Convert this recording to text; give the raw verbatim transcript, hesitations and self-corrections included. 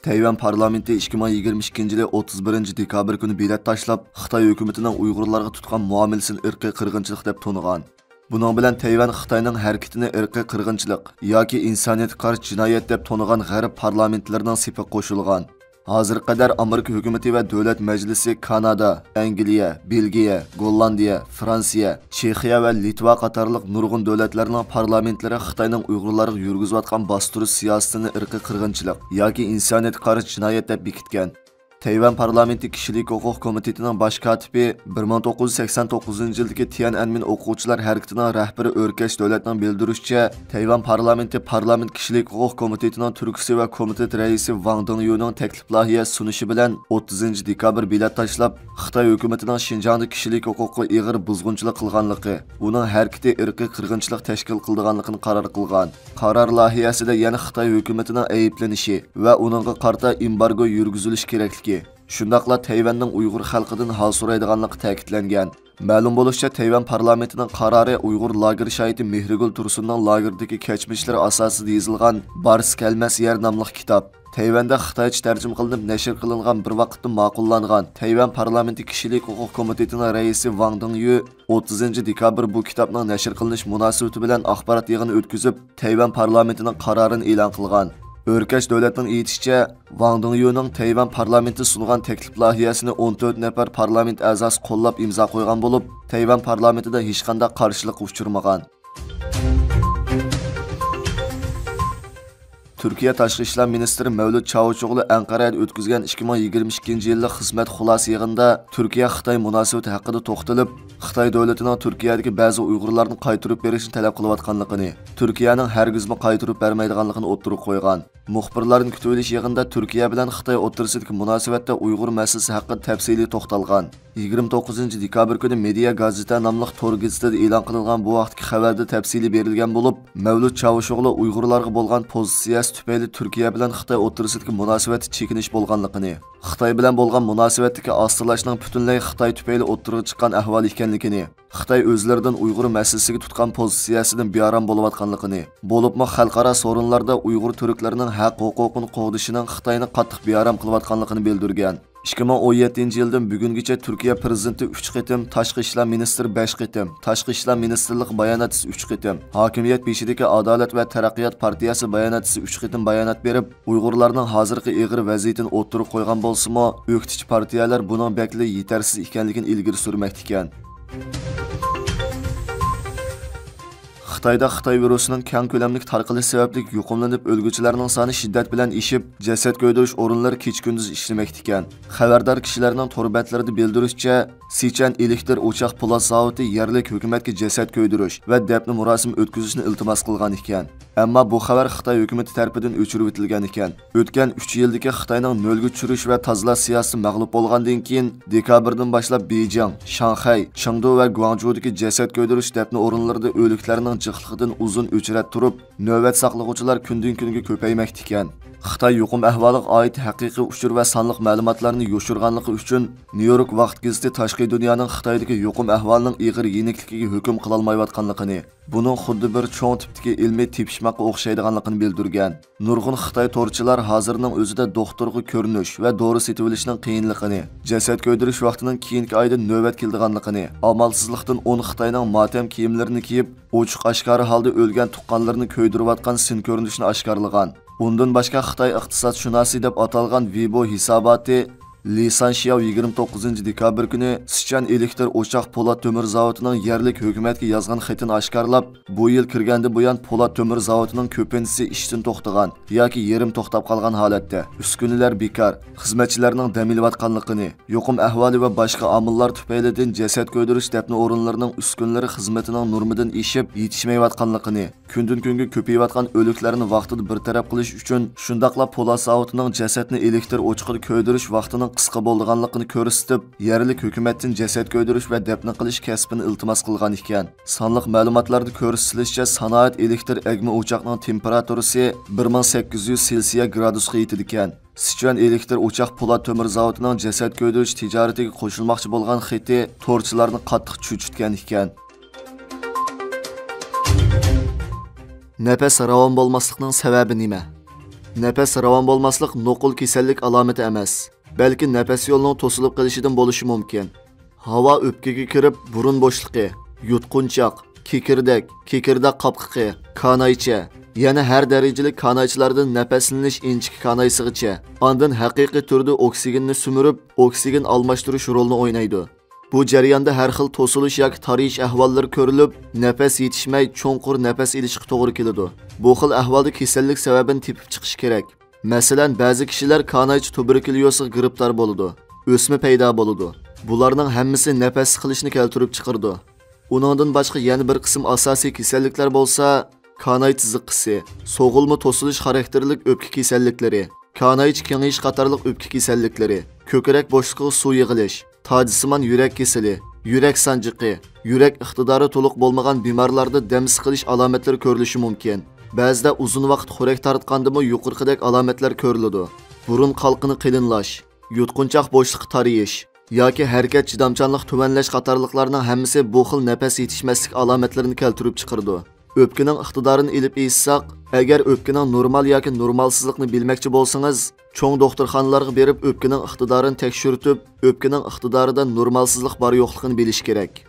تەيۋەن پارلامېنتى ئىككى مىڭ يىگىرمە ئىككىنچى يىلى ئوتتۇز بىرىنچى دېكابىر كۈنى بېلەت تاشلاپ، خىتاي ھۆكۈمىتىنىڭ ئۇيغۇرلارغا تۇتقان مۇئامىلىسىنى ئىرقىي قىرغىنچىلىق دەپ تونۇغان. بۇنىڭ بىلەن تەيۋەن خىتاينىڭ ھەرىكىتىنى ئىرقىي قىرغىنچىلىق ياكى ئىنسانىيەتكە قارشى جىنايەت دەپ تونۇغان غەرب پارلامېنتلىرىنىڭ سېپىگە قوشۇلغان. ھازىرغا قەدەر ئامېرىكا ھۆكۈمىتى ۋە دۆلەت مەجلىسى كانادا، ئەنگلىيە، بېلگىيە، گوللاندىيە، فرانسىيە، چېخىيە ۋە لىتۋا قاتارلىق نۇرغۇن دۆلەتلەرنىڭ پارلامېنتلىرى خىتاينىڭ ئۇيغۇرلارغا يۈرگۈزۈۋاتقان باستۇرۇش سىياسىتىنى ئىرقىي قىرغىنچىلىق ياكى ئىنسانىيەتكە قارشى جىنايەت دەپ بېكىتكەن. تەيۋەن پارلامېنتى كىشىلىك ھوقۇق كومىتېتىنىڭ باش كاتىپى، بىر مىڭ توققۇز يۈز سەكسەن توققۇزىنچى يىلدىكى تيەنئەنمېن ئوقۇغۇچىلار ھەرىكىتىنىڭ رەھبىرى ئۆركەش دۆلەتنىڭ بىلدۈرۈشىچە، تەيۋەن پارلامېنتى پارلامېنت كىشىلىك ھوقۇق كومىتېتىنىڭ تۈركىسى ۋە كومىتېت رەئىسى ۋاڭ دېڭيۈنىڭ تەكلىپ لايىھە سۇنۇشى بىلەن ئوتتۇزىنچى دېكابىر بېلەت تاشلاپ، خىتاي ھۆكۈمىتىنىڭ شىنجاڭدا كىشىلىك ھوقۇققا ئېغىر بۇزغۇنچىلىق قىلغانلىقى، ئۇنىڭ ھەرىكىتى ئىرقىي قىرغىنچىلىق تەشكىل قىلىدىغانلىقىنى قارار قىلغان. قارار لايىھەسىدە يەنە خىتاي ھۆكۈمىتىنىڭ ئەيىبلىنىشى ۋە ئۇنىڭغا قارىتا ئېمبارگو يۈرگۈزۈلۈشى كېرەكلىكى، شۇنداقلا تەيۋەننىڭ ئۇيغۇر خەلقىدىن ھال سورايدىغانلىقى تەكىتلەنگەن. مەلۇم بولۇشىچە، تەيۋەن پارلامېنتىنىڭ قارارى ئۇيغۇر لاگېر شاھىتى مېھرىگۈل تۇرسۇننىڭ لاگېردىكى كەچمىشلىرى ئاساسىدا يېزىلغان بارسا كەلمەس يەر ناملىق كىتاب، تەيۋەندە خىتايچە تەرجىمە قىلىنىپ نەشر قىلىنغان بىر ۋاقىتتا ماقۇللانغان تەيۋەن پارلامېنتى كىشىلىك ھوقۇق كومىتېتىنىڭ رەئىسى ۋاڭ دېڭيۈ ئوتتۇزىنچى دېكابىر بۇ كىتابنىڭ نەشر قىلىنىش مۇناسىۋىتى بىلەن ئاخبارات يىغىنى ئۆتكۈزۈپ، تەيۋەن پارلامېنتىنىڭ قارارىنى ئېلان قىلغان. ئۆركەش دۆلەتنىڭ ئېيتىشىچە، ۋاڭ دېڭيۈنىڭ تەيۋەن پارلامېنتى سۇنغان تەكلىپ لايىھەسىنى ئون تۆت نەپەر پارلامېنت ئەزاسى قوللاپ ئىمزا قويغان بولۇپ، تەيۋەن پارلامېنتىدا ھېچقانداق قارشىلىققا ئۇچرىمىغان. تۈركىيە تاشقى ئىشلار مىنىستىرى مەۋلۇت چاۋۇشئوغلۇ ئەنقەرەدە ئۆتكۈزگەن ئىككى مىڭ يىگىرمە ئىككىنچى يىللىق خىزمەت خۇلاسە يىغىنىدا تۈركىيە خىتاي مۇناسىۋىتى ھەققىدە توختىلىپ، خىتاي دۆلىتىنىڭ تۈركىيەدىكى بەزى ئۇيغۇرلارنى قايتۇرۇپ بېرىشنى تەلەپ قىلىۋاتقانلىقىنى، تۈركىيەنىڭ ھەرگىزمۇ قايتۇرۇپ بەرمەيدىغانلىقىنى ئوتتۇرىغا قويغان. مۇخبىرلارنى كۈتۈۋېلىش يىغىنىدا تۈركىيە بىلەن خىتاي ئوتتۇرىسىدىكى مۇناسىۋەتتە ئۇيغۇر مەسىلىسى ھەققىدە تەپسىلىي توختالغان. يىگىرمە توققۇزىنچى دېكابىر كۈنى مېدىا گازېتە ناملىق تور گېزىتىدە ئېلان قىلىنغان بۇ ھەقتىكى خەۋەردە تەپسىلىي بېرىلگەن بولۇپ، مەۋلۇت چاۋۇشئوغلۇ ئۇيغۇرلارغا بولغان پوزىتسىيەسى تۈپەيلى تۈركىيە بىلەن خىتاي ئوتتۇرىسىدىكى مۇناسىۋەتتە چېكىنىش بولغانلىقىنى، خىتاي بىلەن بولغان مۇناسىۋەتتىكى ئاستىلاشنىڭ پۈتۈنلەي خىتاي تۈپەيلى ئوتتۇرىغا چىققان ئەھۋال ئىكەنلىكىنى، خىتاي ئۆزلىرىدىن ئۇيغۇر مەسىلىسىگە تۇتقان پوزىتسىيەسىدىن بىئارام بولۇۋاتقانلىقىنى، بولۇپمۇ خەلقئارا سورۇنلاردا ئۇيغۇر تۈركلىرىنىڭ ھەق ھوقۇقىنى قوغدىشىنىڭ خىتاينى قاتتىق بىئارام قىلىۋاتقانلىقىنى بىلدۈرگەن. ئىككى مىڭ ئون يەتتىنچى يىلدىن بۈگۈنگىچە تۈركىيە پىرېزىدېنتى ئۈچ قېتىم، تاشقى ئىشلار مىنىستىرى بەش قېتىم، تاشقى ئىشلار مىنىستىرلىقى باياناتچىسى ئۈچ قېتىم، ھاكىمىيەت بېشىدىكى ئادالەت ۋە تەرەققىيات پارتىيەسى باياناتچىسى ئۈچ قېتىم بايانات بېرىپ، ئۇيغۇرلارنىڭ ھازىرقى ئېغىر ۋەزىيىتىنى ئوتتۇرىغا قويغان بولسىمۇ، ئۆكتىچى پارتىيەلەر بۇنىڭ بەكلا يېتەرسىز ئىكەنلىكىنى ئىلگىرى سۈرمەكتە ئىكەن. خىتايدا خىتاي ۋىرۇسىنىڭ كەڭ كۆلەملىك تارقىلىشى سەۋەبلىك يۇقۇملىنىپ ئۆلگۈچىلەرنىڭ سانى شىددەت بىلەن ئېشىپ، جەسەت كۆيدۈرۈش ئورۇنلىرى كېچە-كۈندۈز ئىشلىمەكتە ئىكەن. خەۋەردار كىشىلەرنىڭ تور بەتلىرىدە بىلدۈرۈشىچە، سىچۈەن ئېلېكتىر ئوچاق پولات زاۋۇتى يەرلىك ھۆكۈمەتكە جەسەت كۆيدۈرۈش ۋە دەپنە مۇراسىمى ئۆتكۈزۈشنى ئىلتىماس قىلغان ئىكەن. ئەمما بۇ خەۋەر خىتاي ھۆكۈمىتى تەرىپىدىن ئۆچۈرۈۋېتىلگەن ئىكەن. ئۆتكەن ئۈچ يىلدىكى خىتاينىڭ نۆلگە چۈشۈرۈش ۋە تازىلاش سىياسىتى مەغلۇپ بولغاندىن كېيىن، دېكابىردىن باشلاپ بېيجىڭ، شاڭخەي، چېڭدۇ ۋە گۇاڭجۇدىكى جەسەت كۆيدۈرۈش دەپنە ئورۇنلىرىدا ئۆلۈكلەرنىڭ جىقلىقىدىن ئۇزۇن ئۆچرەت تۇرۇپ، نۆۋەت ساقلىغۇچىلار كۈندىن-كۈنگە كۆپەيمەكتە ئىكەن. خىتاي يۇقۇم ئەھۋالىغا ئائىت ھەقىقىي ئۇچۇر ۋە سانلىق مەلۇماتلارنى يوشۇرغانلىقى ئۈچۈن، نيۇ يورك ۋاقىت گېزىتى تاشقى دۇنيانىڭ خىتايدىكى يۇقۇم ئەھۋالىنىڭ ئېغىر يېنىكلىكىگە ھۆكۈم قىلالمايۋاتقانلىقىنى، بۇنىڭ خۇددى بىر چوڭ تىپتىكى ئىلمىي تېپىشماققا ئوخشايدىغانلىقىنى بىلدۈرگەن. نۇرغۇن خىتاي تورچىلار ھازىرنىڭ ئۆزىدە دوختۇرغا كۆرۈنۈش ۋە دورا سېتىۋېلىشنىڭ قىيىنلىقىنى، جەسەت كۆيدۈرۈش ۋاقتىنىڭ كېيىنكى ئايدا نۆۋەت كېلىدىغانلىقىنى، ئامالسىزلىقتىن ئون خىتاينىڭ ماتەم كىيىملىرىنى كىيىپ، ئوچۇق ئاشكارا ھالدا ئۆلگەن تۇغقانلىرىنى كۆيدۈرۈۋاتقان سىن كۆرۈنۈشىنى ئاشكارىلىغان. ئۇندىن باشقا، خىتاي ئىقتىسادشۇناسى دەپ ئاتالغان ۋېيبو ھېساباتى لى سانشياۋ يىگىرمە توققۇزىنچى دېكابىر كۈنى سىچۈەن ئېلېكتىر ئوچاق پولات تۆمۈر زاۋۇتىنىڭ يەرلىك ھۆكۈمەتكە يازغان خېتىنى ئاشكارىلاپ، بۇ يىل كىرگەندىن بۇيان پولات تۆمۈر زاۋۇتىنىڭ كۆپىنچىسى ئىشتىن توختىغان ياكى يېرىم توختاپ قالغان ھالەتتە، ئۈسكۈنىلەر بىكار، خىزمەتچىلەرنىڭ دەم ئېلىۋاتقانلىقىنى، يۇقۇم ئەھۋالى ۋە باشقا ئامىللار تۈپەيلىدىن جەسەت كۆيدۈرۈش دەپنە ئورۇنلىرىنىڭ ئۈسكۈنىلىرى خىزمىتىنىڭ نورمىدىن ئېشىپ يېتىشمەيۋاتقانلىقىنى، كۈندىن-كۈنگە كۆپىيىۋاتقان ئۆلۈكلەرنى ۋاقتىدا بىر تەرەپ قىلىش ئۈچۈن، شۇنداقلا پولات زاۋۇتىنىڭ جەسەتنى ئېلېكتىر ئوچىقىدا كۆيدۈرۈش ۋاقتىنىڭ قىسقا بولىدىغانلىقىنى كۆرسىتىپ، يەرلىك ھۆكۈمەتتىن جەسەت كۆيدۈرۈش ۋە دەپنە قىلىش كەسپىنى ئىلتىماس قىلغان ئىكەن. سانلىق مەلۇماتلاردا كۆرسىتىلىشىچە، سانائەت ئېلېكتىر ئەگمە ئوچاقنىڭ تېمپېراتۇرىسى بىر مىڭ سەككىز يۈز سېلسىيە گرادۇسقا يېتىدىكەن. سىچۈەن ئېلېكتىر ئوچاق پولات تۆمۈر زاۋۇتىنىڭ جەسەت كۆيدۈرۈش تىجارىتىگە قوشۇلماقچى بولغان خېتى تورچىلارنى قاتتىق چۆچۈتكەن ئىكەن. نەپەس راۋان بولماسلىقنىڭ سەۋەبى نېمە؟ نەپەس راۋان بولماسلىق نوقۇل كېسەللىك ئالامىتى ئەمەس، بەلكى نەپەس يولىنىڭ توسۇلۇپ قېلىشىدىن بولۇشى مۇمكىن. ھاۋا ئۆپكىگە كىرىپ، بۇرۇن بوشلۇقى، يۇتقۇنچاق، كېكىردەك، كېكىردەك قاپقىقى، كانايچە، يەنە ھەر دەرىجىلىك كانايچىلاردىن نەپەسلىنىش ئىنچىكە كانايسىغىچە، ئاندىن ھەقىقىي تۈردە ئوكسىگېننى سۈمۈرۈپ، ئوكسىگېن ئالماشتۇرۇش رولىنى ئوينايدۇ. بۇ جەرياندا ھەر خىل توسۇلۇش ياكى تارىيىش ئەھۋاللىرى كۆرۈلۈپ، نەپەس يېتىشمەي، چوڭقۇر نەپەس ئېلىشقا توغرا كېلىدۇ. بۇ خىل ئەھۋالدا كېسەللىك سەۋەبىنى تېپىپ چىقىش كېرەك. مەسىلەن، بەزى كىشىلەر كانايچە تۇبېركۇليوزغا گىرىپتار بولىدۇ، ئۆسمە پەيدا بولىدۇ. بۇلارنىڭ ھەممىسى نەپەس سىقىلىشنى كەلتۈرۈپ چىقىرىدۇ. ئۇنىڭدىن باشقا يەنە بىر قىسىم ئاساسىي كېسەللىكلەر بولسا، كانايچە زىققىسى، سوغۇلما توسۇلۇش خاراكتېرلىك ئۆپكە كېسەللىكلىرى، كانايچە كېڭىيىش قاتارلىق ئۆپكە كېسەللىكلىرى، كۆكرەك بوشلۇقىغا سۇ يىغىلىش، تاجسىمان يۈرەك كېسىلى، يۈرەك سانجىقى، يۈرەك ئىقتىدارى تولۇق بولمىغان بىمارلاردا دەم سىقىلىش ئالامەتلىرى كۆرۈلۈشى مۇمكىن. بەزىدە ئۇزۇن ۋاقىت خورەك تارتقاندىمۇ يۇقىرىقىدەك ئالامەتلەر كۆرۈلىدۇ. بۇرۇن قالقىنى قېلىنلاش، يۇتقۇنچاق بوشلۇقى تارىيىش ياكى ھەرىكەت چىدامچانلىق تۆۋەنلەش قاتارلىقلارنىڭ ھەممىسى بۇ خىل نەپەس يېتىشمەسلىك ئالامەتلىرىنى كەلتۈرۈپ چىقىرىدۇ. ئۆپكىنىڭ ئىقتىدارىنى ئېلىپ ئېيتساق، ئەگەر ئۆپكىنىڭ نورمال ياكى نورمالسىزلىقىنى بىلمەكچى بولسىڭىز، چوڭ دوختۇرخانىلارغا بېرىپ ئۆپكىنىڭ ئىقتىدارىنى تەكشۈرتۈپ، ئۆپكىنىڭ ئىقتىدارىدا نورمالسىزلىق بار يوقلۇقىنى بىلىش كېرەك.